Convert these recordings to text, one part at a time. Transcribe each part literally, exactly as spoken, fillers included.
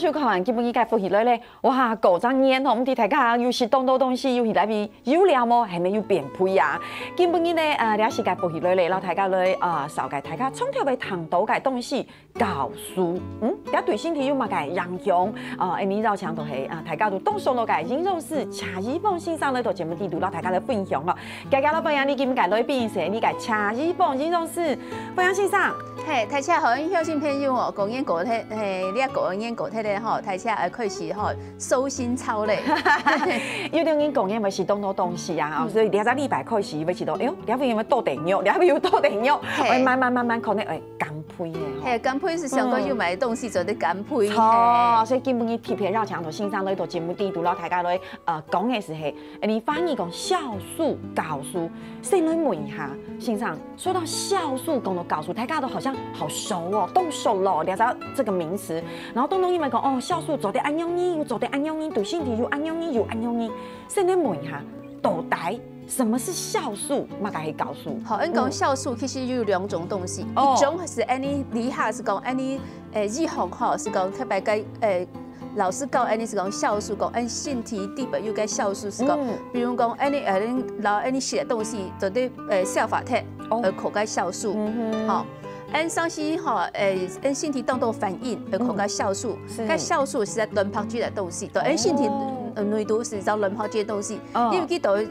就看今晡日个福氣來咧，哇，果真靚吼，毋知大家有食當多東西，有去哪位有料無，還沒有變肥啊？今晡日呢，呃，這時个福氣來咧，摎大家來，呃，紹介大家常常會聽到个東西，酵素。嗯，這對身體有麼个影響？呃，恁呢邀請到係，啊，大家都當熟絡个營養師謝依鳳先生來到節目裡肚，摎大家來分享哦。 大家好，歡迎你今日个來賓係你个謝依鳳營養師，鳳陽先生。嘿，大家好，鄉親朋友哦，過年過節，嘿，你个過年過節咧吼，大家愛開始吼收心操咧。有兜人過年會食當多東西啊，吼，所以這隻禮拜開始會食到，哎喲，這位有無多點肉，這位有多點肉，嘿。會慢慢慢慢可能會減肥个吼。嘿，減肥係想講有買東西做得減肥，著，嘿。所以今晡日特別邀請到先生來到節目裡肚，摎大家來，呃，講个係，嘿，你翻譯講酵素、酵素， 先來問一下，先生，說到酵素，講到酵素，大家都好像好熟哦，當熟咯，了解這個名詞。然後當中因為講，哦，酵素做得恁樣呢，又做得恁樣呢，對身體又恁樣呢，又恁樣呢。先來問一下，到底什麼是酵素，麼个係酵素？好，恁講酵素其實有兩種東西，哦。一種係恁呢，這下係講恁呢，誒，醫學吼，係講特別个，誒， 老師教恁呢係講酵素，講恁身體裡背有个酵素係講，嗯。比如講恁呢，呃，摎恁呢食个東西，絕對，呃，消化忒，哦。呃，靠个酵素，嗯哼。吼。恁上時吼，呃，恁身體當多反應，呃，靠个酵素，嗯。是。該酵素係在卵白質个東西，對，恁身體，哦。呃，內肚係在卵白質个東西，哦。因為佢都一，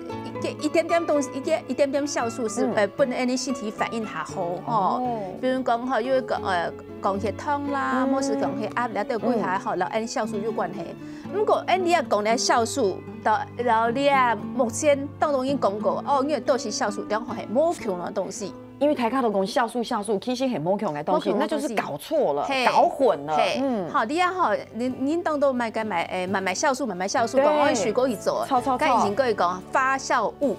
一點點東西，一點，一點點酵素係，嗯。呃，分恁呢身體反應較好，吼。哦。比如講吼，有一個，呃， 降血糖啦，嗯。無係降血壓，這兜幾下吼，嗯。摎恁酵素有關係。毋過，恁你也講了酵素，到，摎你啊，目前當中已經講過，哦，因為都係酵素，然後係無共樣个東西。因為大家都講酵素，酵素，其實係無共樣个東西，無共樣个東西。那就是搞錯了，嘿。搞混了。嘿。嗯。好，你啊吼，你，你當多買个買，誒，買買酵素，買買酵素，對。講往水果裡做，著，著，著。該以前可以講發酵物。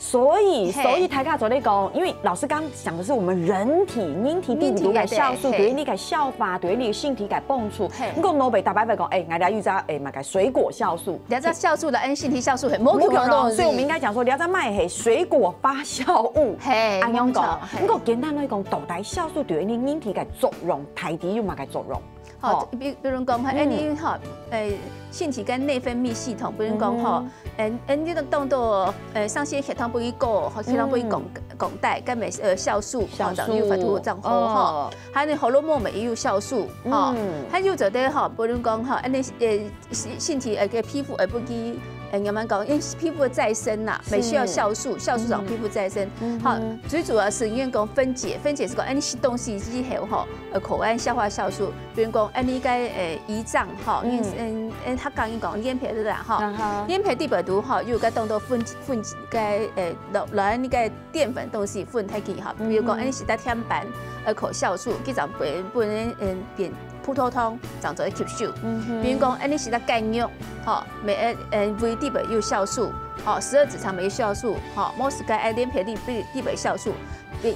所以，嘿。所以大家做得講，因為老師剛講个係我們人體，人體裡肚个酵素，人體个，對，嘿。對你个消化，對你个身體个幫助。嘿。毋過老伯逐擺會講，誒，𠊎這有隻，誒，麼个水果酵素。這隻酵素摎恁身體酵素係無共樣个東西。無共樣，所以我們應該講說，這隻乜係水果發酵物，嘿，恁樣講。無錯，嘿。毋過簡單來講，到底酵素對你人體个作用，大體有麼个作用？ 吼，吼。比，比如講，吼，嗯。恁呢，吼，誒，身體个內分泌系統，比如講，吼，嗯哼。誒，誒，你當，當多，誒，上些血糖分佢高，吼，血糖分佢降，嗯。降低，該乜，呃，酵素，酵素。吼，就有法度正好，吼。哦。還有荷爾蒙乜也有酵素，吼。嗯。還有做得，吼，比如講，吼，恁呢，誒，身，身體，呃，个皮膚會分佢，呃，慢慢講，因為皮膚再生啦，是。乜需要酵素，酵素讓皮膚再生。嗯。嗯哼。吼，最主要係因為講分解，分解係講，恁呢食東西之後，吼，呃，口感消化酵素， 比如講，恁呢个，誒，胰臟，吼，嗯。因，嗯，嗯，客家人講連皮个啦，吼。啊哈。連皮裡背肚，吼，有个當多粉，粉，个，誒，摎，摎恁呢个澱粉東西混忒去，吼。比如講，嗯哼。恁呢食得甜粄，呃，靠酵素，佢正會，會，嗯，變葡萄糖，正做得吸收。嗯哼。比如講，恁呢食得雞肉，吼，乜，呃，呃，胃裡背有酵素，吼，十二指腸乜有酵素，吼，無係該愛連皮裡背，裡背酵素，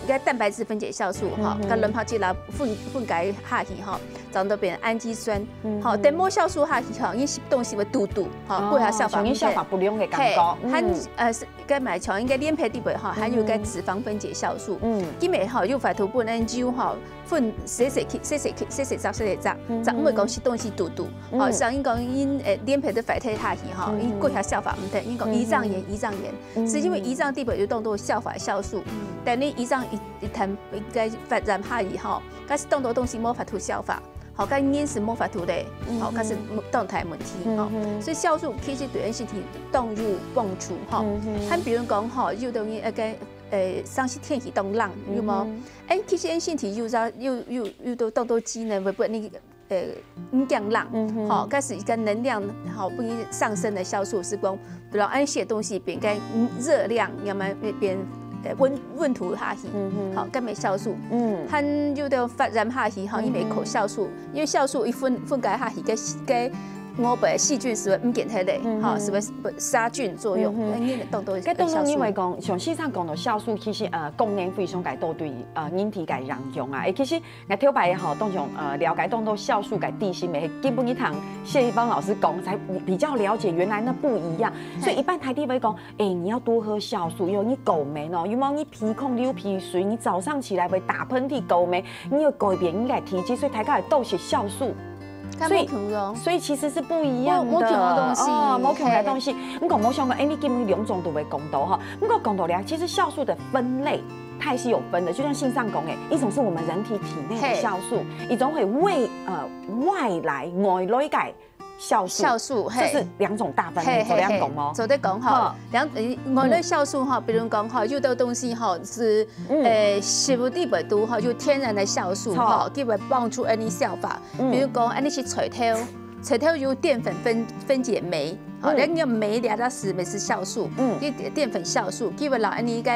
該蛋白質分解酵素，吼，嗯哼。該卵白質啦分，分解下去，吼，正做變氨基酸，嗯哼。吼，等無酵素下去，吼，你食東西會堵堵，吼，哦，過下消化毋忒。像你消化不良个感覺，嘿，嗯。還，呃，係，該乜像一個連皮裡背，吼，還有該，嗯哼。脂肪分解酵素，嗯。佢乜，吼，有法度分恁油，吼，分洗洗去，洗洗去，洗洗汁，洗洗汁，嗯哼。正毋會講食東西堵堵，吼，嗯。像你講，因，呃，連皮都壞忒下去，吼，嗯哼。因過下消化毋忒，因講胰臟炎，嗯哼。胰臟炎。 嗯。係因為胰臟裡背有當多消化酵素，嗯。但你胰臟一，一旦該發炎下去吼，該係當多東西無法度消化，吼，該人係無法度咧，嗯哼。吼，該係當大問題，吼。嗯哼。所以酵素其實對人身體當有幫助，吼。嗯哼。還比如講，吼，有兜人，呃，該，呃，像係天氣當冷，有無？嗯哼。誒，其實人身體有，有，有，有當多機能，會分你 呃，毋驚冷，嗯哼。吼，該係一個能量，吼，分你上升个酵素，係講，比如恁食東西變該，嗯，熱量，要麼變，呃，溫，溫度下去，嗯哼。吼，該乜酵素。嗯。還有个發炎下去，吼，嗯哼。佢乜靠酵素，因為酵素一分，分解下去，該，該外背細菌係會毋見忒咧，嗯哼。吼，係會殺菌作用，嗯哼。該你當多該當然因為酵素。講，像先生講到酵素，其實，呃，功能非常个多對，呃，人體个影響啊。誒，其實 𠊎頭擺吼，當像，呃，了解當多酵素个知識，乜係今晡日聽謝依鳳老師講，才比較了解原來那不一樣。嘿。所以一般大家會講，誒，你要多喝酵素，因為你過敏哦，有無？你鼻孔流鼻水，你早上起來會打噴嚏、過敏，你要改變你个體質，所以大家愛多食酵素。該無共樣。所以，所以其實是不一樣的。無，無共樣的東西。哦，無共樣的東西。嘿。毋過無想到，哎，你今日兩種都會講到哈。毋過講到了，其實酵素的分類，它也是有分的。就像先生講的，一種是我們人體體內的酵素，嘿。一種係外，呃，外來，外來个酵素。酵素，嘿。這是兩種大分類，嘿，嘿，嘿。做得講無？做得講哈。好。兩，呃，外來酵素哈，比如講哈，有兜東西哈，是，嗯。呃，食物裡背肚哈，有天然的酵素哈，著。佢會幫助𫣆俚消化。 嗯。比如講，𫣆俚食菜頭，菜頭有澱粉分，分解酶，吼，嗯。該个酶這隻字乜係酵素，嗯。佢澱粉酵素，佢會摎𫣆俚个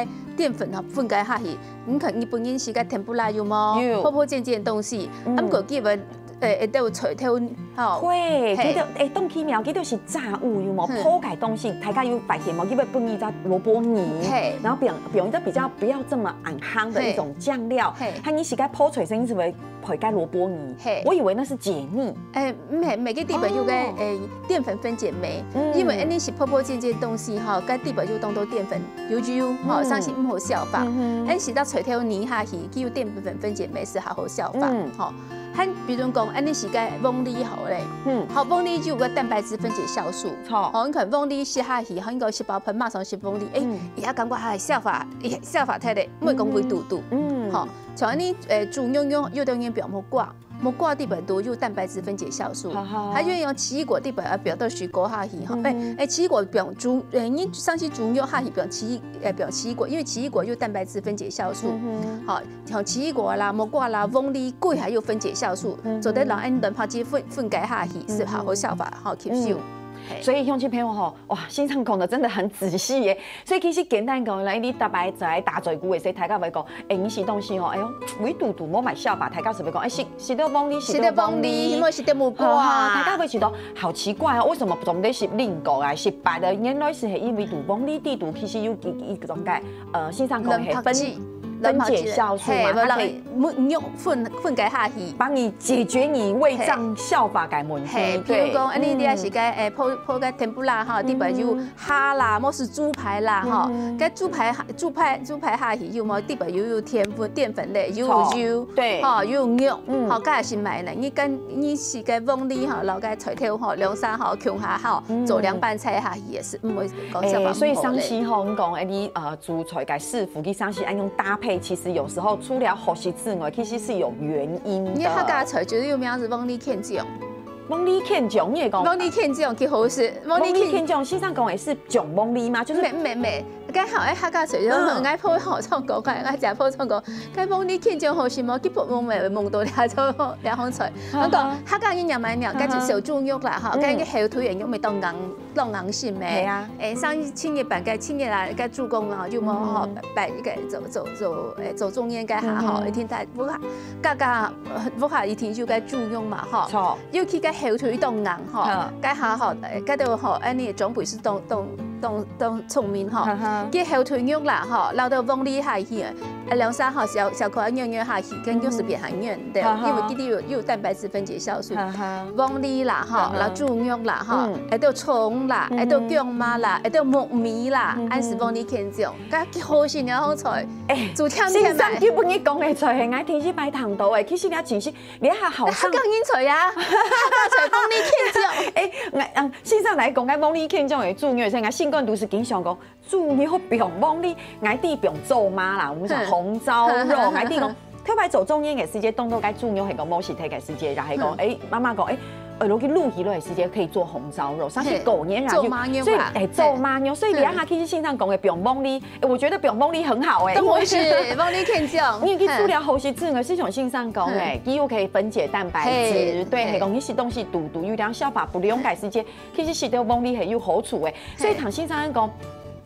澱粉吼分解下去。你看日本人食个天婦羅有無？有。泡泡煎煎个東西，嗯。啊，毋過佢會，呃，會兜菜頭，吼。會，嘿。佢兜，欸，當奇妙，佢兜係炸物有無？嗯。泡个東西，大家有發現無？佢會分一隻蘿蔔泥，嘿。然後放，放一隻比較不要這麼紅紅的一種醬料，嘿。嘿。它你食个泡菜聲音是不是 配个蘿蔔泥，嘿。我以為那是解膩。欸，毋係，毋係，該裡背有个，哦。欸，澱粉分解酶，嗯。因為𫣆俚食泡泡煎煎个東西吼，該裡背有當多澱粉，有油吼，嗯。相信毋好消化。嗯哼。𫣆俚食到菜頭泥下去，佢有澱粉分解酶係較好消化，嗯。吼。還比如講，𫣆俚食个黃梨好咧，嗯。吼，黃梨就有个蛋白質分解酵素，著。吼，你看黃梨食下去，吼，你講食飽飯馬上食黃梨，欸，嗯。佢也感覺還消化，佢消化忒咧，毋會講胃肚肚，嗯。吼。 像𫣆俚，呃，豬肉肉，有兜人放木瓜，木瓜裡背肚有蛋白質分解酵素，哈哈。還有用奇異果裡背啊，放到水果下去吼，嗯哼。欸，欸，奇異果放豬，呃，你像係豬肉下去放奇異，呃，放奇異果，因為奇異果有蛋白質分解酵素，嗯哼。好，像奇異果啦、木瓜啦、黃梨，佢還有分解酵素，嗯哼。做得摎𫣆蛋白質分，分解下去，係好好消化，嗯哼。好吸收。嗯。嘿。所以鄉親朋友吼， 哇，先生講得真的很仔細耶。所以其實簡單講來，你逐擺在打嘴鼓的時候，大家會講，欸，你食東西吼，哎喲，胃肚肚無麼个消化，大家係會講，欸，食，食到黃梨，食到黃梨，食到黃梨。莫食到木瓜。啊，大家會覺得好奇怪哦，為什麼總得食蘋果啊，食別个？原來係因為肚黃梨裡肚其實有一，一種个，呃，先生講的分 分解酵素嘛，嘿，它可以分，分解下去。幫你解決你胃脹消化个問題。嘿，比如講，對。𫣆俚這下食个，嗯。欸，泡，泡个天婦羅哈，嗯。裡背有蝦啦，或是豬排啦哈，嗯。該豬排，豬排，豬排下去有無？裡背又有澱粉，澱粉類，又有油，著。對。吼，又有肉，嗯。吼，該也係麼个呢？你跟，你食个黃梨吼，摎該菜頭吼，兩儕吼，共下吼，嗯。做涼拌菜下去也係，毋會講消化毋好咧。欸，所以上次吼，你講，欸，你，呃， 煮菜个師傅，佢上次恁樣搭配，其實有時候除了好食之外，其實是有原因的。你客家菜最有名係黃梨牽醬。黃梨牽醬，你會講，黃梨牽醬幾好食，黃梨牽，黃梨牽醬，先生講的係醬黃梨嗎？就是，毋係，毋係，毋係，該好，欸，客家菜就很愛泡好唱歌，嗯。愛食泡唱歌，該黃梨牽醬好食無？佢不問，問到這種，這種菜。啊哈。我講，客家人也蠻了，該就小豬肉啦，哈，啊哈。該个後腿个肉味道硬。 當硬心个。係啊。欸，像七月半个七月啊，个豬公啊，有無吼，嗯。拜，拜一个做，做，做，欸，做中元个下吼，嗯哼。一定在屋下，家家，呃，屋下一定有个豬肉嘛吼。著。尤其个後腿當硬吼，嗯。該下吼，欸，該兜吼，恁呢長輩係當，當，當，當聰明吼。哈哈。佢後腿肉啦吼，摎到黃梨下去，啊，兩儕吼，小，小可軟軟下去，跟肉係變較軟的，嗯。哈哈。因為佢兜有，有蛋白質分解酵素。哈哈。黃梨啦吼，哈哈。摎豬肉啦吼，嗯。 會到蔥啦，嗯哼。會到薑嫲啦，會到木耳啦，嗯哼。恁係黃梨牽醬，該幾好食呢，好菜，欸，煮甜甜个。先生，今晡日講个菜，係𠊎第一擺聽到个，其實你真係，你還好像，客家人菜啊，客家菜黃梨牽醬。欸，𠊎，嗯，先生來講，該黃梨牽醬个主要係𠊎心肝肚係經常講， 豬肉放黃梨，𠊎知放糟嫲啦，𠊎講紅糟肉，嗯。𠊎知講，頭擺做中元个時節，當多該豬肉係講無食忒个時節，就係講，嗯。欸，媽媽講，欸，呃，落去滷起來个時節可以做紅糟肉，像是狗年啊，嘿，就，糟嫲肉啦。所以，欸，糟嫲肉，嘿。所以你看，嗯。其實先生講个放黃梨，欸，我覺得放黃梨很好欸，當好食，因為黃梨牽醬。因為佢除了好食之外，嘿。就像先生講个，嘿。佢又可以分解蛋白質，嘿，對，嘿。係講你食東西肚肚有點消化不良个時節， 其實食到黃梨係有好處个。所以聽先生講，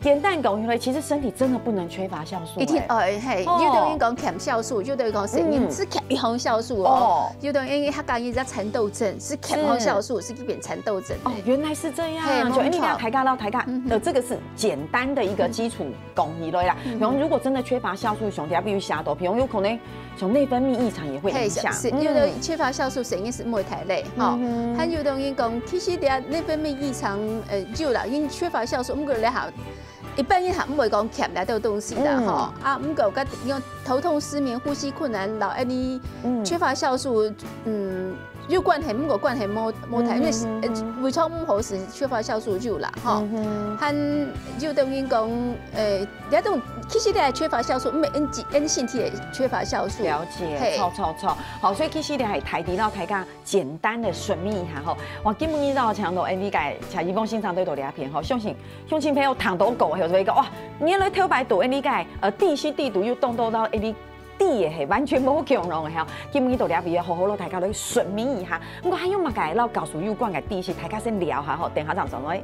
簡單講起來，其實身體真的不能缺乏酵素欸。一定，欸，嘿，哦。有兜人講欠酵素，有兜人講成人只欠一項酵素哦。哦。有兜人客家人叫蠶豆症，係欠項酵素，嗯。係變蠶豆症的。哦，原來是這樣。嘿，就因為你看，無錯。大家摎大家，嗯哼。呃，這個是簡單的一個基礎講起來啦。嗯哼。然後如果真的缺乏酵素，像比如下肚，比如有可能 像內分泌異常也會影響。嘿，係，係，嗯。有兜人缺乏酵素，成因係毋會忒咧，吼。嗯哼。還有兜人講，其實這內分泌異常，呃，有啦，因為缺乏酵素，毋過咧吼，一般人還毋會講欠這兜東西啦，嗯。吼。啊，毋過該用頭痛、失眠、呼吸困難，摎恁呢，嗯。缺乏酵素，嗯，有關係，毋過關係無無大，因為呃胃腸毋好係缺乏酵素有啦，吼。還有等於講，呃，這種其實這缺乏酵素，毋係因因身體个缺乏酵素。了解，嘿。著著著。好，所以其實這係大體摎大家簡單个說明一下吼。哇，今晡日摎請到Andy个謝怡鳳先生對到這片吼，相信鄉親朋友聽到過，有一個哇，原來頭擺對Andy个呃地勢地圖有動到到Andy 知个係完全無共樣个吼。今晡日到這位好好摎大家來說明一下。毋過還有麼个摎酵素有關个知識，大家先尞下吼，等下正轉來。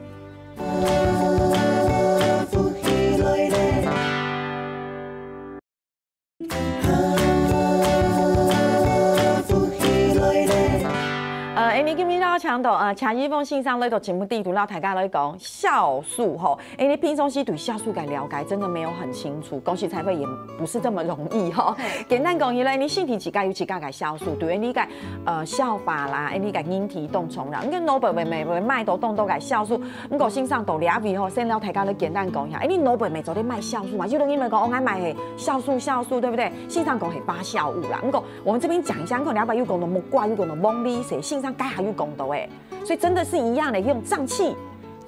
呃，Andy今晡日邀請到呃謝怡鳳先生來到節目裡肚，摎大家來講酵素吼。 欸，你平常時對酵素个了解真的沒有很清楚，講實在話也不是這麼容易吼。簡單講起來，你身體自家有自家个酵素，對於你个呃消化啦，欸，你个人體當重要。你个腦部會會會賣到當多个酵素，毋過先生到這位吼，先摎大家來簡單講一下，欸，你腦部會做得賣酵素嘛？有人因為講，哦，𠊎賣係酵素酵素，對不對？先生講係發酵物啦。毋過我們這邊講一下，你可能這擺有講到木瓜，有講到鳳梨，係先生該下有講到欸，所以真的是一樣的，用脹氣。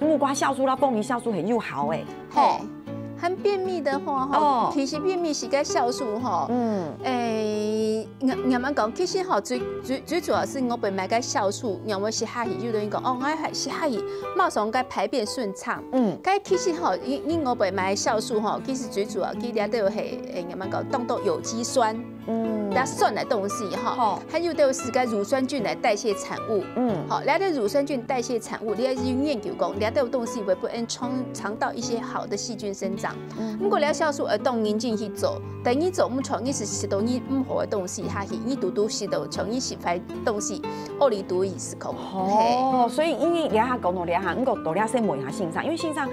木瓜酵素啦，鳳梨酵素很有效欸。嘿，還便秘的話吼，哦。其實便秘係个酵素吼，嗯。欸，𠊎𠊎講，其實吼，最最最主要係我們買个酵素，因為食下去，有的人講，哦，𠊎係食下去，馬上个排便順暢。嗯。該其實吼，你你我們買酵素吼，其實最主要，其實都係，欸，𠊎講，當多有機酸。 嗯。較酸个東西吼，吼。還有就是个乳酸菌个代謝產物。嗯。吼，這兜乳酸菌代謝產物，你愛去研究講，這兜東西會不會影響腸道一些好的細菌生長。嗯。毋過這酵素會當認真去做，但你做毋著，你係食到你毋好个東西下去，你肚肚食到像你食壞東西，屙痢肚屎講。哦，嘿。所以因為這下講到這下，毋過到這先問一下先生，因為先生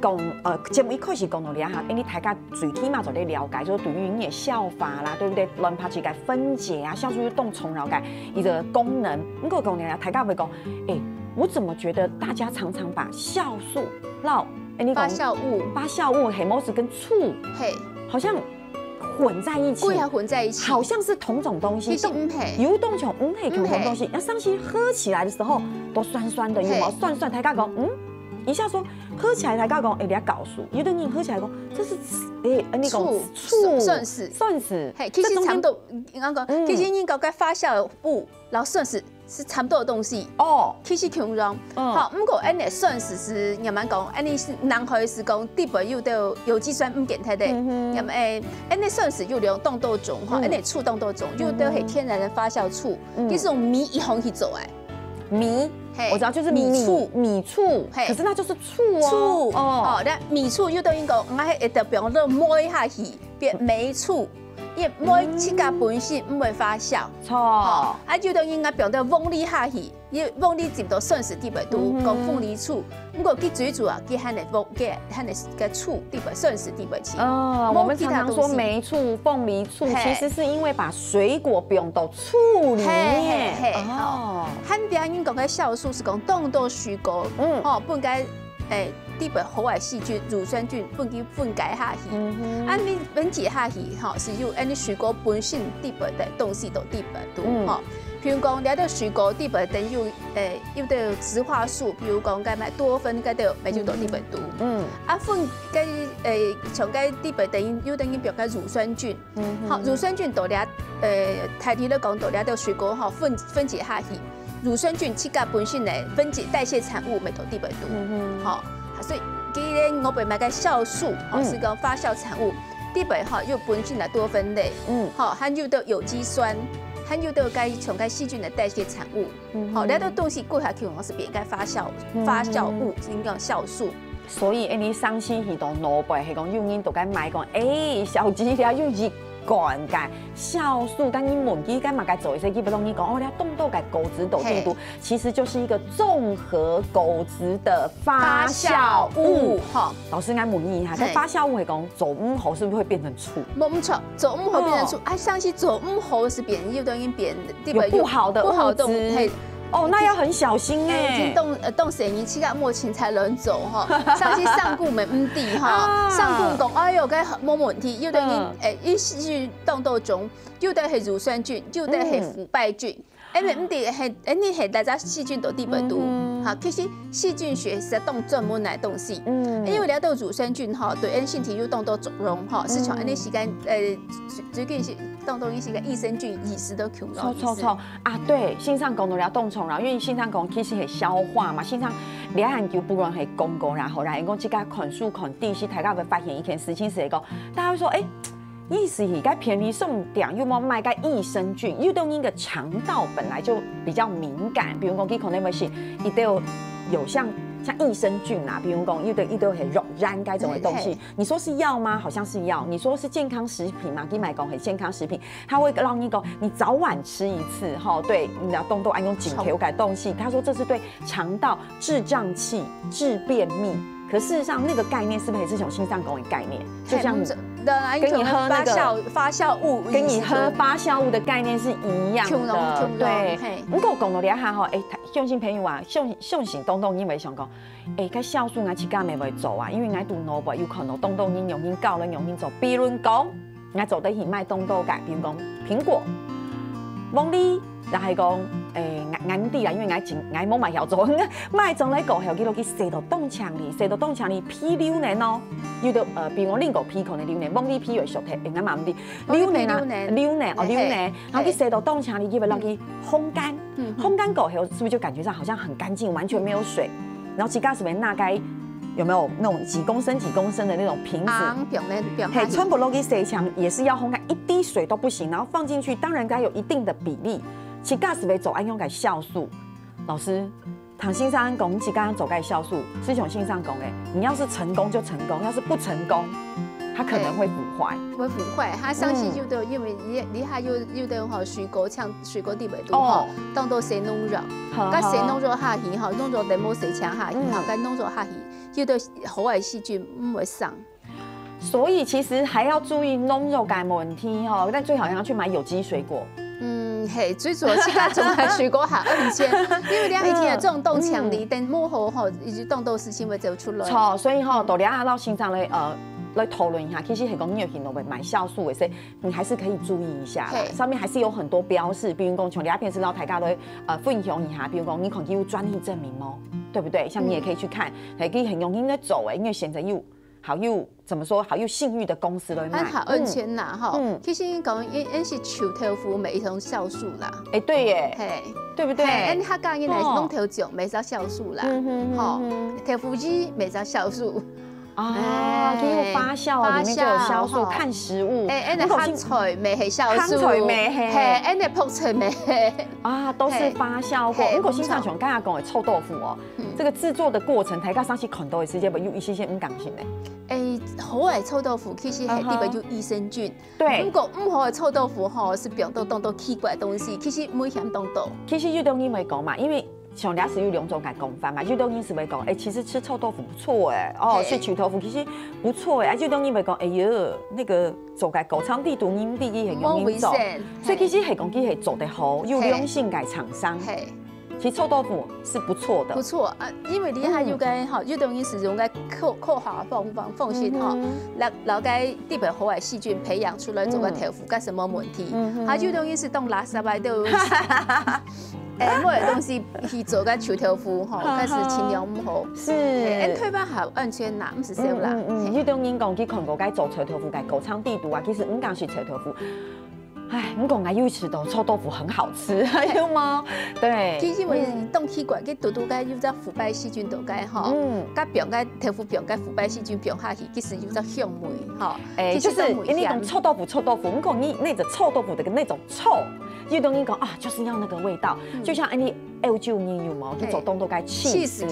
講，呃，節目一開始講到這下，因為大家 最起碼做得了解，就對於你个消化啦，對不對？卵白質个分解啊，酵素又當重要个一個功能。毋過講呢，大家會講，欸，我怎麼覺得大家常常把酵素摎，欸，你講發酵物。發酵物，係毋係跟醋，嘿。好像混在一起，對啊，混在一起。好像是同種東西，其實毋係。有當像毋係同種東西，毋係。那上次喝起來的時候都酸酸的，有沒有？嘿。酸酸，大家講，嗯，一下說 喝起來大家講，欸，你愛告訴，有的人喝起來講，這是，欸，呃，那種醋，醋，酸，酸死，酸死，嘿，其實差不多，這中間，應該講，嗯。其實應該該發酵物，然後酸死是差不多的東西。哦。其實共樣。嗯。好，毋過恁呢酸死係，人們講，恁呢係南海係講，裡背有兜有機酸毋見忒个。嗯哼。那麼，欸，恁呢酸死有兩當多種，吼，嗯。恁呢醋當多種，有兜係天然个發酵醋，嗯。其實用米一方去做个。 米，嘿，我知道，就是米，米醋。米醋，嘿。可是那就是醋哦。醋，哦。哦，該米醋又等於講，𠊎係會得放落梅下去，變梅醋，因為梅自家本身毋會發酵。著。哦，啊，又等於𠊎放到鳳梨下去，因為鳳梨浸到酸水裡背肚，嗯哼。講鳳梨醋。毋過佢最主要，佢還係鳳，佢還係个醋裡背，酸水裡背去。哦，無其他東西。我們常常說梅醋、鳳梨醋，嘿。其實是因為把水果放到 醋裡面。嘿，嘿，嘿，哦。吼。漢語人講个酵素係講當多水果，嗯。吼，分解，欸，裡背好个細菌、乳酸菌分佢分解下去。嗯哼。啊，你分解下去，吼，係有恁呢水果本身裡背个東西都裡背肚，嗯。吼。比如講，你个水果裡背等有，欸，有个植化素，比如講，該麼多酚，該都，該就都裡背肚。嗯。啊，分，該，欸，像該裡背等有等於表个乳酸菌， 嗯哼。好，乳酸菌到這，呃，大體來講，到這兜水果吼，分，分解下去，乳酸菌自家本身个分解代謝產物，乜到裡背肚。嗯哼。吼，所以既然我們買个酵素，吼，嗯。係講發酵產物，裡背吼，有本身个多酚類，嗯。吼，還有个有機酸，還有个該，像該細菌个代謝產物。 嗯哼。吼，這兜東西過下去，我係變个發酵，嗯哼。發酵物，應該酵素。所以，欸，你上次去到老闆，係講有人都該買講，欸，小姐，這有一罐个酵素，但你問佢該麼个做，佢就會同你講，哦，這當多个果汁倒進肚，嘿。其實就是一個綜合果汁的發酵物。發酵物，吼。老師，𠊎問你一下，嘿。該發酵物係講做毋好，是不是會變成醋？無，無錯，做毋好變成醋。哦。啊，上次做毋好係變，又等於變 裡背有不好的物質。不好的物，嘿。哦，那要很小心欸。嘿，已經當，呃，當細人自家莫凊彩亂做吼。上次上古乜毋知吼，啊。上古講，哎喲，該無問題，有个人，嗯。欸，一時當多種，有个係乳酸菌，有个係，嗯。腐敗菌。因為毋知係，因為係哪隻細菌到底會堵，嗯哼。哈，其實細菌學係當專門个東西。嗯。因為了到乳酸菌吼，對𫣆身體有當多作用吼，係像恁呢時間，呃，最，最近係當多一些个益生菌，意思都窮了，錯，錯，錯。啊，對，先生講到了當重要，因為先生講其實係消化嘛，先生你很久不管係廣告啦，吼，然後講這個看書看電視，大家會發現一件事情係講，大家會說，哎， 意思係該便利商店有無賣該益生菌？有的人个腸道本來就比較敏感，比如講，佢可能會係一兜有像，像益生菌啊，比如講，有的，有的很軟軟該種的東西。嘿，嘿。你說是藥嗎？好像是藥。你說是健康食品嗎？佢買講很健康食品，他會讓你講，你早晚吃一次，吼，對，你要動動，愛用緊條个東西。他說這是對腸道治脹氣、治便秘。可事實上，那個概念是不是也是從心臟功能概念？就像嘿，嗯，這，對啊，跟你喝那個發酵，發酵物，跟你喝發酵物的概念是一樣的。共樣，共樣，對，嘿。不過講到這下吼，哎，鄉親朋友啊，鄉，鄉親當多人會想講，哎，該酵素𠊎自家乜會做啊，因為𠊎都腦部有看到當多人用心搞了，用心做。比如講， 𠊎做得去買當多个，比如講蘋果、黃梨，然後講，誒，𠊎，𠊎毋知啦，因為𠊎真，𠊎無麼曉做。買轉來過後，佢落去洗到當淨哩，洗到當淨哩，皮溜呢哦。有的，呃，比如講蘋果皮可能溜呢，黃梨皮會熟忒，誒，𠊎嘛毋知。黃梨皮溜呢。溜呢，哦，嘿，溜呢，嘿。然後佢洗到當淨哩，佢會落去烘乾。嗯，嗯。烘乾過後，是不是就感覺上好像很乾淨，完全沒有水？然後自家係不是拿該 有沒有那種幾公升、幾公升的那種瓶子？啊，放咧，放下去。嘿，全部落去洗淨，也是要烘乾，一滴水都不行，然後放進去，當然該有一定的比例。自家係會做恁樣个酵素。老師，唐先生講自家做个酵素，是像先生講的，你要是成功就成功，要是不成功，它可能會腐壞。會腐壞，它上去嗯。有的，因為你，你還有，有的吼，水果像水果裡面都吼，哦。當多洗農藥，好，該洗農藥下去吼，農藥全部洗淨下去吼，嗯。該農藥下去， 有的好个細菌毋會生。所以其實還要注意農藥个問題吼，但最好要去買有機水果。嗯，嘿，最主要自家種个水果較安全，因為你一定要種當淨哩，嗯。等無好吼，一直當多事情會走出來。錯，所以吼，嗯。到這下老先生來，呃，來討論一下，其實係講你有去買酵素的時候，你還是可以注意一下啦。嘿。上面還是有很多標示，比如講像這片是老大家來，呃，分享一下，比如講你可能有專利證明哦，對不對？像你也可以去看，嗯。 還可以很容易來做誒，因為選擇又好又怎麼說，好又信譽的公司來買。還好安全啦，吼。嗯。其實講，因，因是臭豆腐乜一種酵素啦。誒，對耶，嘿。對不對？嘿，因客家人來哦。講豆醬，乜係酵素啦。嗯哼，吼，嗯哼。豆腐乳乜係酵素。啊，哎，佢有發酵，發酵，裡面就有酵素，吼。碳十五。誒，因為不過是香菜乜係酵素。香菜乜係。嘿，因為泡菜乜係。啊，都是發酵過。嘿，不過先生像剛剛講的臭豆腐哦， 嗯。這個製作的過程，大家上去看到的時間，有一些些毋甘心的。誒，好个臭豆腐其實係裡背有益生菌。對。如果毋好个臭豆腐吼，係放到當多奇怪个東西，其實危險當多。其實有兜人會講嘛，因為像這係有兩種个講法嘛，有兜人係會講，誒，其實吃臭豆腐不錯誒，哦，嘿。吃臭豆腐其實不錯誒，啊，有兜人會講，哎喲，那個做个高湯地圖，你比較很容易走。無衛生，所以其實係講，佢係做得好，有良心个廠商。嘿。 其實臭豆腐是不錯的。不錯啊，因為你還有該吼，有兜人使用該科，科學方，方，方式吼，嗯哼。來，來該特別好个細菌培養出來做个豆腐，嗯。該係無問題。嗯哼。還有兜人係當垃圾个，都，誒，無个東西去做个臭豆腐吼，該係盡量毋好。是。誒，恁台灣較安全啦，毋係燒啦。嗯，嗯，嗯。嘿。有兜人講，去看過該做臭豆腐个高湯地圖啊，其實毋敢食臭豆腐。 唉，毋過𠊎有食到臭豆腐很好吃，有嗎？對，其實因為當奇怪，佢堵堵該有隻腐敗細菌在該吼，嗯。該放該豆腐放該腐敗細菌放下去，其實有隻香味吼。誒，其實就是因為講臭豆腐，臭豆腐，毋過你那個臭豆腐的那種臭，有兜人講啊，就是要那個味道，嗯。就像恁呢歐洲人有無？去做當多該cheese，cheese，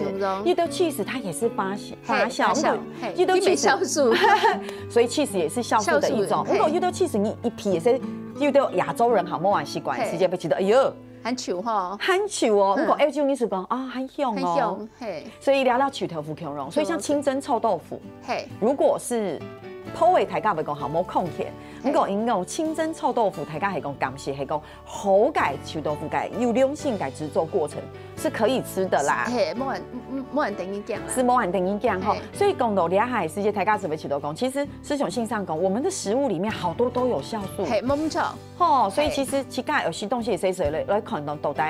有兜cheese它也是發酵，發酵，嘿，發酵，毋過有兜cheese，酵素。所以cheese也是酵素的一種。酵素，嘿。毋過有兜cheese你一片也是，有兜亞洲人好無習慣，嘿。直接會覺得，哎喲，很臭吼。很臭哦。嗯。毋過歐洲人係講啊，很香哦。很香，嘿。所以聊到臭豆腐共樣，所以像清蒸臭豆腐，嘿。如果是泡个大家會講好無康健，毋過因為清蒸臭豆腐，大家係講感謝，係講好个臭豆腐个，有良心个製作過程是可以吃的啦。嘿，無人，無人等於講啦。是無人等於講吼嘿，所以講到這下个時節，大家是不是都講，其實師兄先生講，我們的食物裡面好多都有酵素，嘿，無錯。吼，所以嘿其實自家有些東西係誰來來看到到底，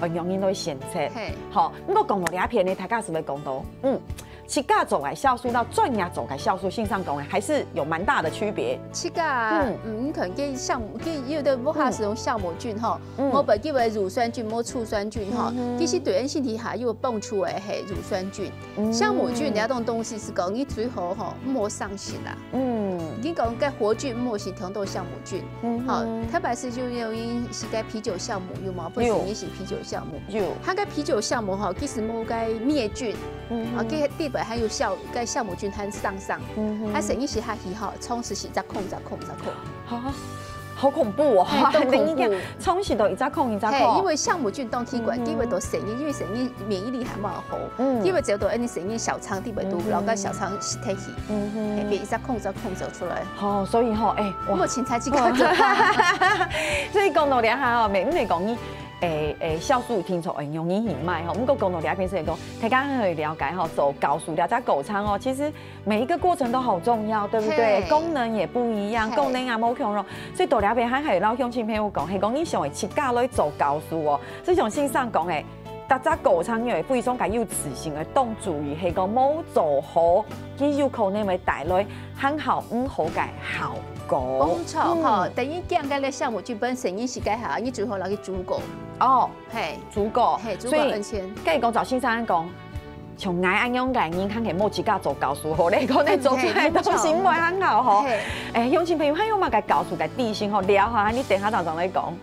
呃，原因都會選擇。嘿好，不過講到這片呢，大家是不是講到，嗯，自家做个酵素到專業做个酵素，先生講的還是有蠻大的區別。自家，嗯嗯，你可能跟酵母，跟有的屋下使用酵母菌吼，嗯無不叫為乳酸菌、無醋酸菌吼嗯，哼其實對人身體下有幫助的嘿，乳酸菌。嗯酵母菌這種東西係講，你最好吼，莫上心啦。嗯你講該活菌莫是全都酵母菌，嗯好，特別係就由於係該啤酒酵母有無？不是有也是啤酒酵母。有，它該啤酒酵母吼，其實無該滅菌，嗯啊，該底背還有酵，該酵母菌還上上，嗯它生意是下去吼，充實是一隻空一隻空一隻空。好，好恐怖哦！嘿，當恐怖等一下，充實到一隻空一隻嘿，空。因為酵母菌當奇怪，嗯哼基本都生意，因為生意免疫力還蠻好，嗯基本只要到恁生意小腸，基本都嗯哼老个小腸是退去，嗯嘿，變一隻空一隻空走出來，哼，哦，所以吼，哎，哇，目前才幾個月。所以講到這下哦，每每講你，誒誒，酵素聽說很容易買吼，不過講到這片是講，大家很了解吼，做酵素這隻過程哦，其實每一個過程都好重要，對不對？嘿功能也不一樣，嘿功能也無共樣，所以到這片還係老鄉親朋友講，係講你想要自家來做酵素哦，就像先生講誒。大家過程因為非常个有自信个，當注意，係講無做好，佢有可能會帶來很好毋好个效果。無錯吼，等於講个咧，酵母菌本身你是該下，你最好拿去煮過，哦，嘿，煮過，嘿，煮所以過安全。該講照先生講，像𠊎恁樣个人，看起無自家做酵素好咧，可能做出來个東西毋會很好吼。嘿，誒，鄉親朋友，還有麼个酵素个知識吼，聊下，你等下正正來講。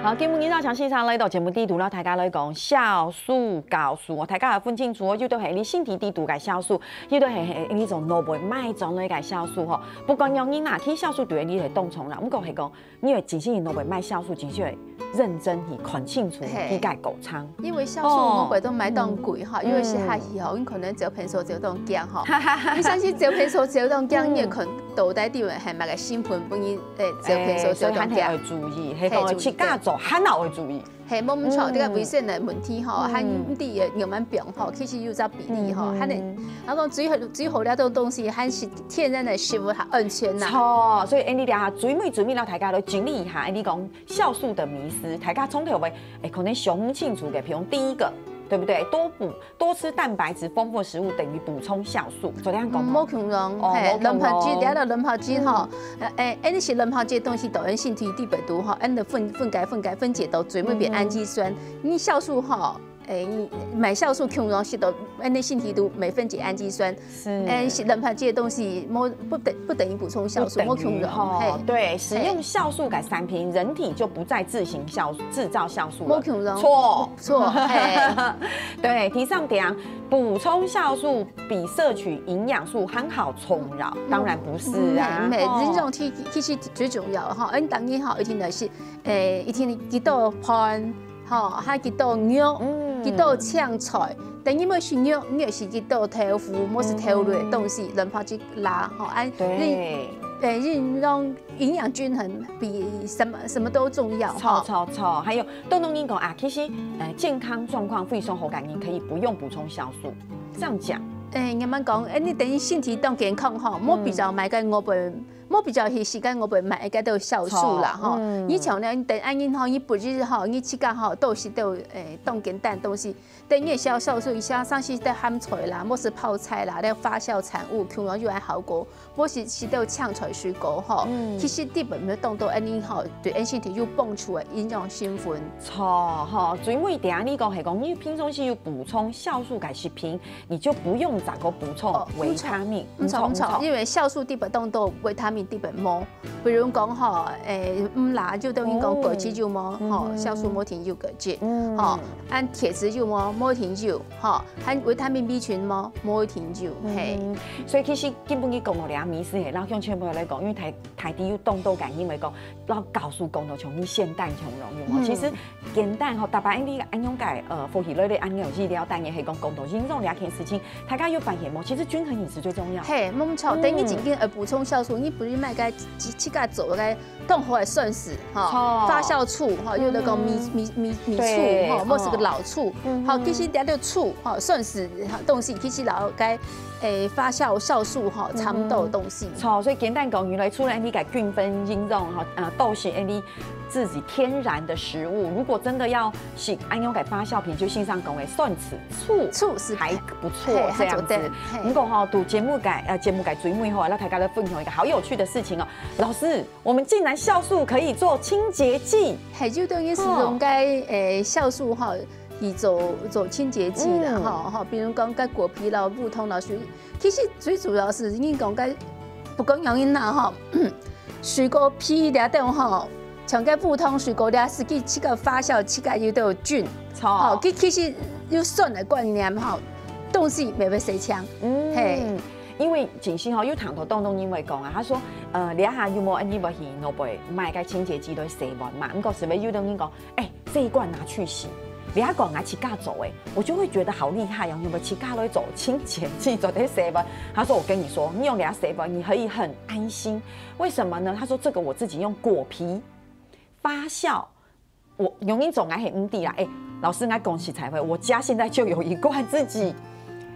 好，今晡日邀請先生來到節目裡肚，摎大家來講酵素、酵素哦。大家愛分清楚哦，有兜係你身體裡肚个酵素，有兜係係你從外背買轉來个酵素吼。不管樣人啊，其實酵素對你係當重要，毋過係講，你愛真正外背買酵素，真正愛認真去看清楚嘿佢个過程。因為酵素哦外背都買當貴哈，嗯因為係下去吼，你可能走偏數走當驚哈。你相信走偏數走當驚，嗯你也可能到底地位還買个新盆分你，誒，走偏數走當驚誒所以還係愛。注意，係講嘿注意自家做，還係愛注意。嘿，無毋錯，嗯這個衛生个問題吼，嗯還毋知會慢慢變吼，其實有隻比例吼，嗯還係，然後最好最好那種東西還係天然个食物較安全啦。錯，所以恁呢，等下最尾最尾，摎大家來整理一下，恁呢講酵素的迷思，大家從頭尾，誒，可能想毋清楚个，譬如第一個，對不對？多補多吃蛋白質豐富的食物等於補充酵素，昨天講嗯，無共樣，哦嘿，無共樣卵白質，了了卵白質吼，呃，誒，恁呢係卵白質个東西，到咱身體裡背肚吼，恁呢分分解分解分解到最尾變嗯氨基酸。你酵素吼，誒，你買酵素共樣係到恁呢身體肚無分解氨基酸，是誒，係卵白質个東西，無不等不等於補充酵素，無共樣，吼嘿，對，使用酵素的產品，人體就不再自行酵製造酵素了。無共樣，錯。錯，嘿。對，第三點，補充酵素比攝取營養素還好重要，當然不是啊。嗯，嘿，吼營養其其實最重要吼，恁當然吼，一定係，誒，一定幾多飯，吼，還幾多肉，嗯幾多青菜，等於無係肉，你也係幾多豆腐，無係豆類个東西，卵白質啦，吼，恁對，誒，營養營養均衡比什麼什麼都重要錯哈。錯錯，還有多多人講啊，其實呃健康狀況非常好个人可以不用補充酵素，這樣講，誒，慢慢講，誒，你等於身體當健康吼，莫比較買个外背，莫比較去時間外背買个都酵素啦吼。嗯你像呢，你等恁樣吼，你不日吼，你自家吼，都係都誒當簡單東西。等於酵酵素一下，像係在鹹菜啦，莫係泡菜啦，那發酵產物，共樣有恁效果。 或是食到青菜水果吼，嗯其實基本上當多恁樣吼，對咱身體有幫助个營養成分。錯吼，最尾點你講係講，你平常時有補充酵素个食品，你就不用再過補充哦維他命，毋錯毋錯，因為酵素基本當多維他特別無。比如講吼，誒，毋罅就等於講哦果汁有無？嗯吼，酵素無一定有果汁，嗯吼，恁鐵質有無？無一定有，吼，還維他命B群無？無一定有，嘿。嗯，所以其實根本佢講到這味緒嘿，然後向前輩來講，因為大大家有當多感應來講，然後告訴講到像你現代共樣，有無？嗯其實簡單吼，大家恁樣恁樣个呃，福氣類的恁樣有資料，但也係講講到營養這件事情，大家有發現無？其實均衡飲食最重要。嘿，無錯，嗯等於今天呃補充酵素，你不是買个自自家做个當好个酸醋吼，錯發酵醋吼，有那個米米米米對醋吼，或是个哦老醋嗯，吼，其實這个醋吼，酸醋東西其實老該誒發酵酵素吼，差不多的東西。錯，所以簡單講，原來除了你个均衡營養吼，呃，都是你自己天然的食物。如果真的要食恁樣个發酵品，就先生講个酸醋醋醋是還不錯嘿這樣子還做得。嘿不過吼，到節目个呃節目个最尾吼，讓大家來分享一個好有趣的事情哦。老師，我們竟然酵素可以做清潔劑。嘿，就等於係用該誒酵素吼，去做做清潔劑啦，嗯吼吼，比如講該果皮啦、烏糖啦，水，其實最主要係你講該不管原因啦吼，水果皮了等吼，像該烏糖水果了，係去去个發酵，去个有都有菌，吼，錯，其其實有酸个觀念吼，東西袂會洗淨，嗯嘿。因為景熙吼，有談到當中因為講啊，他說，呃，這下有無恁樣會去外背買个清潔劑來洗碗嘛？毋過係不是有的人講，哎，這一罐拿去洗，你還講拿自家做誒，我就會覺得好厲害哦，有沒有自家來做清潔劑做得洗碗？他說我跟你說，你用給他洗碗，你可以很安心。為什麼呢？他說這個我自己用果皮發酵。我用一種來很毋知啦，哎，老師，我講實在話，我家現在就有一罐自己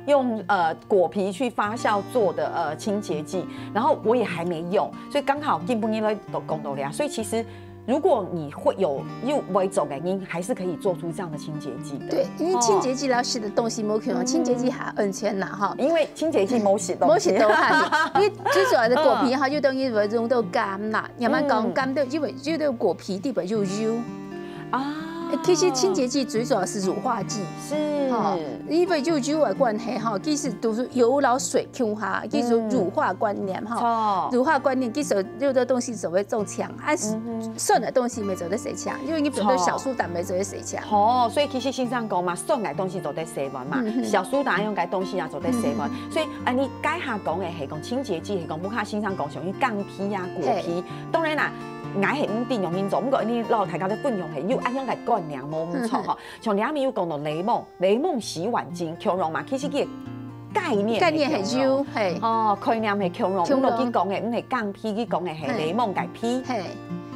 用呃果皮去發酵做的呃清潔劑，然後我也還沒用，所以剛好今晡日來講到了，所以其實如果你會有有會做的，你還是可以做出這樣的清潔劑的。對，因為清潔劑老師的東西無可能，嗯清潔劑還安全啦哈。因為清潔劑無洗東西，無洗到哈，因為最主要的果皮哈，就等於會用到柑啦，也蠻講嗯柑的，因為就等果皮底部有油。啊誒其實清潔劑最主要是乳化劑，是哈，因為有油的關係哈，其實都是油摎水共下，其實乳化觀念哈。錯，乳化觀念，其實有的東西就會做淨，啊，酸的東西無做得洗淨，因為你本來酵素膽無做得洗淨。哦，所以其實先生講嘛，酸个東西做得洗碗嘛，嗯嗯酵素膽用个東西也做得洗碗，所以啊，你該下講个係講清潔劑，係講不過先生講屬於柑皮啊、果皮，當然啦。𠊎係毋知用恁樣做，毋過你老大家都分享係有恁樣个觀念無毋錯吼。像你阿咪有講到檸檬，檸檬洗碗精，共樣嘛，其實佢个概念概念很係共樣有，嘿。哦，概念係共樣，共樣毋過佢講个毋係柑皮，佢講个係檸檬个皮。嘿，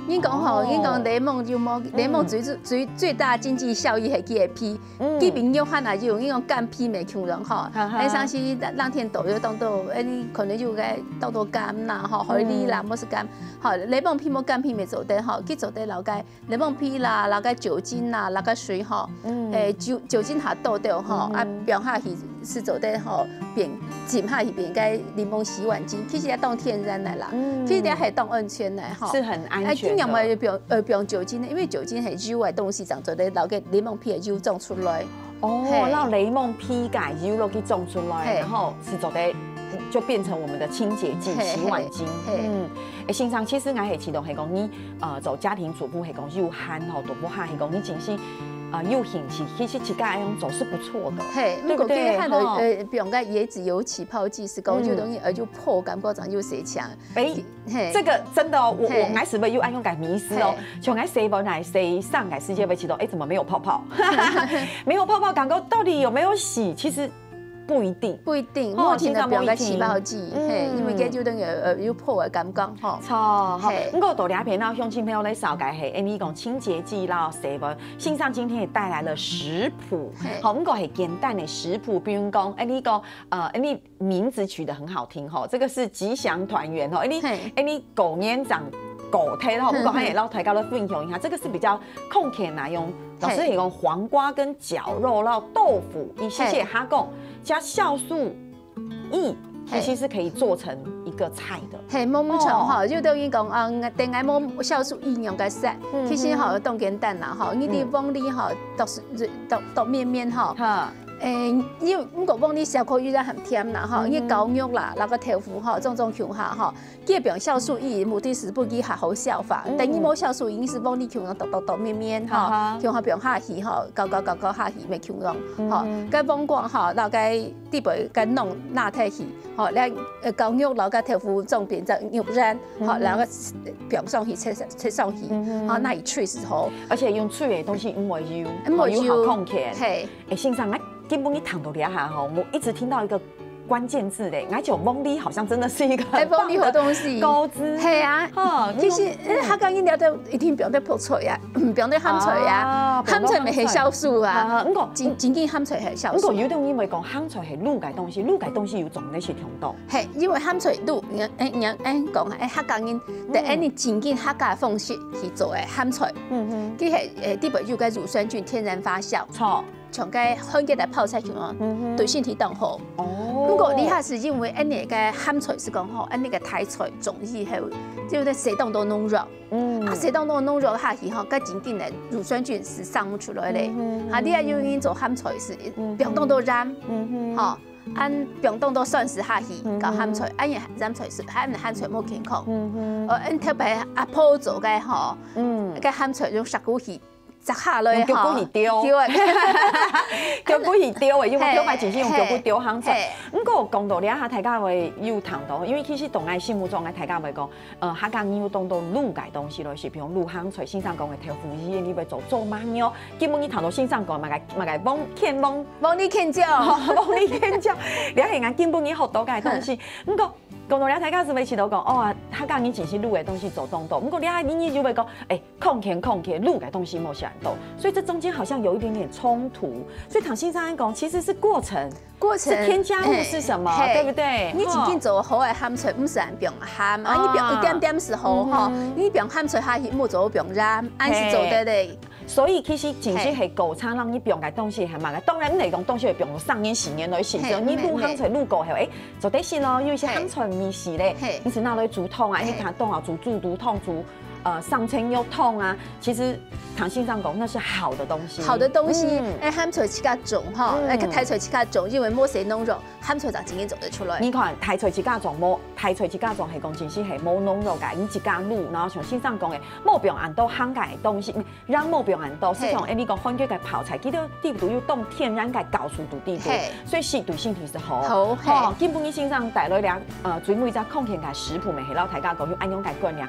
你講吼，哦你講檸檬有無？檸檬最最最最大經濟效益係佢个皮，嗯基本有限啊，有你講柑皮無共樣吼。哈哈哎，像是冷天都有當多，哎，你可能就該當多柑啦，吼，海梨啦，或是柑，吼，檸檬皮無柑皮無做得吼，佢做得摎該檸檬皮啦，摎該酒精啦，摎該水吼，嗯哎，酒酒精下倒掉吼，啊，放下去係做得吼，變浸下去變該檸檬洗碗精，其實也當天然个啦，嗯其實也係當安全个吼。是很安哎，全的。盡量嘛要放呃放酒精的，因為酒精係油个東西，正做得摎該檸檬皮个油種出來。哦，嘿然後檸檬皮个油落去種出來，嘿然後係做得就變成我們的清潔劑、嘿洗碗精。嘿嘿嗯，哎，先生，其實𠊎係知道係講你呃做家庭主婦係講有閒吼，都不下係講你真係呃有興趣，其實自家恁樣做是不錯的。嘿，對不對毋過佢還有吼呃，比如講椰子油起泡劑係講，嗯有東西呃有泡感覺上有洗淨。哎，嘿，這個真的哦，我嘿我開始會有恁樣个迷思哦，從來洗碗來洗上來世界會知道，哎，怎麼沒有泡泡？沒有泡泡，感覺到底有沒有洗？其實不一定。不一定，哦目前的比較其實無一定起泡劑，嘿，嗯因為佢有東西呃呃有泡个感覺吼。錯，好，嘿毋過到這片呢，鄉親朋友來紹介係，哎，你講清潔劑啦、洗碗，先生今天也帶來了食譜，嘿好，毋過係簡單的食譜，比如講，哎，你講，呃，哎，你名字取得很好聽吼，這個是吉祥團圓吼，哎，你嘿哎，你狗年長狗胎吼，嘿毋過還也讓大家來分享一下，這個是比較康健啦，用老師也用黃瓜跟絞肉，然後豆腐，一些些哈貢加酵素 E，其實是可以做成一個菜的。嘿，無毋著吼，哦就等於講，嗯，等下無酵素營養个食，嗯其實吼當簡單啦吼，你个嗯黃梨吼，剁剁剁面面吼，哈，誒，因為毋過黃梨消化又較含甜啦吼，嗯哼。因為絞肉啦，那個豆腐吼，種種共下吼，佢放酵素，佢目的係分佢較好消化。嗯。等於無酵素，已經係黃梨共樣剁剁剁綿綿吼，啊哈。共下放下去吼，絞絞絞絞下去，乜共樣吼。嗯哼。該黃瓜吼，那該底背該瓤拿忒去吼，那呃絞肉，那個豆腐種變成肉圓吼，嗯哼。那個放上去切切上去，嗯哼。吼，那佢脆係好。而且用脆个東西毋會油，毋會油，吼，又好控制。嘿。 誒，先生，𠊎今晡日談到這下吼，我一直聽到一個關鍵字咧，𠊎講黃梨好像真的是一個很棒的哎，黃梨好東西。高知。係啊，吼，其實，你講嗯，客家人了解一定放得泡菜啊，放得鹹菜啊，啊，鹹菜乜係酵素啊，放得鹹菜。啊，毋過，真，真正鹹菜係酵素。毋過有種人會講鹹菜係滷个東西，滷个東西有種類係中毒。係，因為鹹菜滷，你，你，你講，誒，客家人，嗯。對，誒，你真正客家方式去做个鹹菜，嗯哼。佢係，誒，底背有个乳酸菌天然發酵。錯。 像該番茄來泡菜共樣，嗯哼。對身體當好。哦。毋過這下係因為恁呢个鹹菜係講吼，恁呢个大菜種類係，就係洗當多農藥。嗯。啊，洗當多農藥下去吼，該真正个乳酸菌係生毋出來咧。嗯哼。啊，你也有人做鹹菜係，嗯哼。放當多鹽，嗯哼。吼，恁放當多酸係下去，嗯哼。搞鹹菜，恁樣鹹菜係，恁鹹菜無健康。嗯哼。呃，恁特別阿婆做个吼，嗯。該鹹菜用石斛去 摘下來吼。用腳骨去丟。丟啊。腳骨去丟的，因為丟牌真係用腳骨丟鹹菜。嘿。毋過講到這下，大家會有聽到，因為其實當愛心目中个大家會講，呃，客家人有當多滷个東西咯，係比如滷鹹菜，先生講个豆腐乳，你會做做饅頭。今晡日談到先生講，麼个，麼个黃，芡黃。黃梨芡醬。黃梨芡醬，這係𠊎今晡日學到个東西。毋過，講到這，大家係會試到講，哦，客家人真係滷个東西做當多。毋過這下你又會講，誒， 康健康健，滷个東西無想到，所以這中間好像有一點點衝突。所以唐先生講，其實是過程，過程，是添加物是什麼，嘿，對不對？你真正做好个鹹菜，毋係恁放鹹，啊，你放一點點係好吼，嗯哼。你放鹹菜下去，莫做放鹽，恁係做得嘞。嘿。所以其實真正係過程，讓你放个東西還蠻个。當然，你講東西會放三年、四年來洗，嘿，所以你滷鹹菜滷過後，誒，做得洗咯，有一些鹹菜味緒嘞，嘿。你係拿來煮湯啊，嘿。你看凍啊，煮煮煮湯煮 呃，上層有痛啊，其實唐先生講那是好的東西。好的東西，嗯。哎，鹹菜自家種吼，嗯。哎，个大菜自家種，因為無洗農藥，鹹菜就真正做得出來。你看，大菜自家種無，大菜自家種係講真係係無農藥个，你自家滷，然後像先生講个，無放恁多鹹个東西，嗯，也無放恁多，係像，嘿。哎，你講番茄个泡菜，佢都底肚有當天然个酵素在底肚，嘿。所以係對身體係好。好，嘿。吼，今晡日先生帶來了，呃，最尾一隻康健个食譜，乜係摎大家講有恁樣个觀念。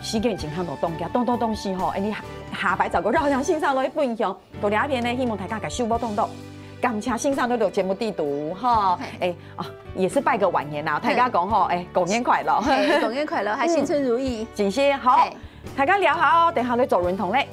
時間已經行到當遽，當多東西吼，哎，你下，下擺再過邀請先生來分享。到這片呢，希望大家个收穫當多。感謝先生來到節目底肚，吼，嘿。哎，啊，也是拜個晚年啦，大家講吼，哎，狗年快樂。嘿，狗年快樂，還新春如意。嗯，謝謝，好，嘿。大家聊好，等下來做運動嘞。